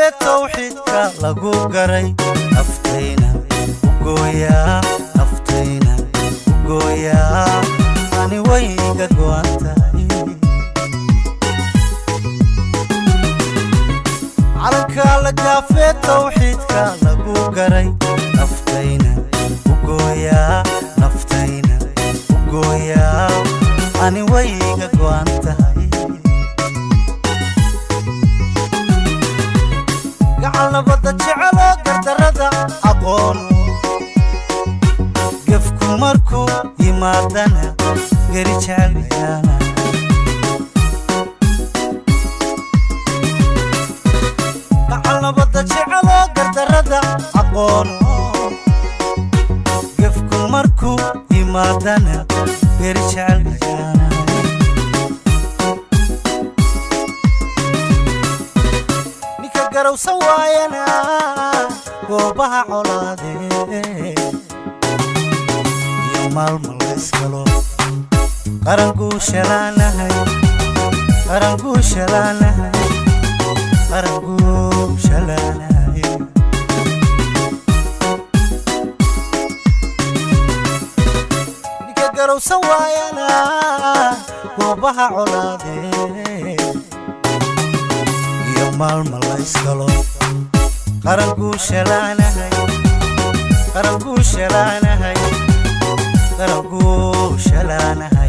gaafee tawxiidka lagu garay, naftayna u gooyaa, naftayna u gooyaa, ani wayga go'an tahay. Calanka la gaafee tawxiidka lagu garay, naftayna u gooyaa, naftayna u gooyaa, ani wayga go'an tahay. Gacal nabadda jeceloo gardarrada aqoono, gefku markuu yimaadana geri jecel ayaana. Gacal nabadda jeceloo gardarrada aqoono, gefku markuu yimaadana geri jecel ayaana. Ninka garowsan waayana goobaha colaadee iyo maalma layskalo, qaranguushalaanahay, qaranguushalaanahay, qaranguushalaanahay. Ninka garowsan waayana goobaha colaadee iyo maalma layskalo, qaranguushalaanahay, qaranguushalaanahay, qaranguushalaanahay.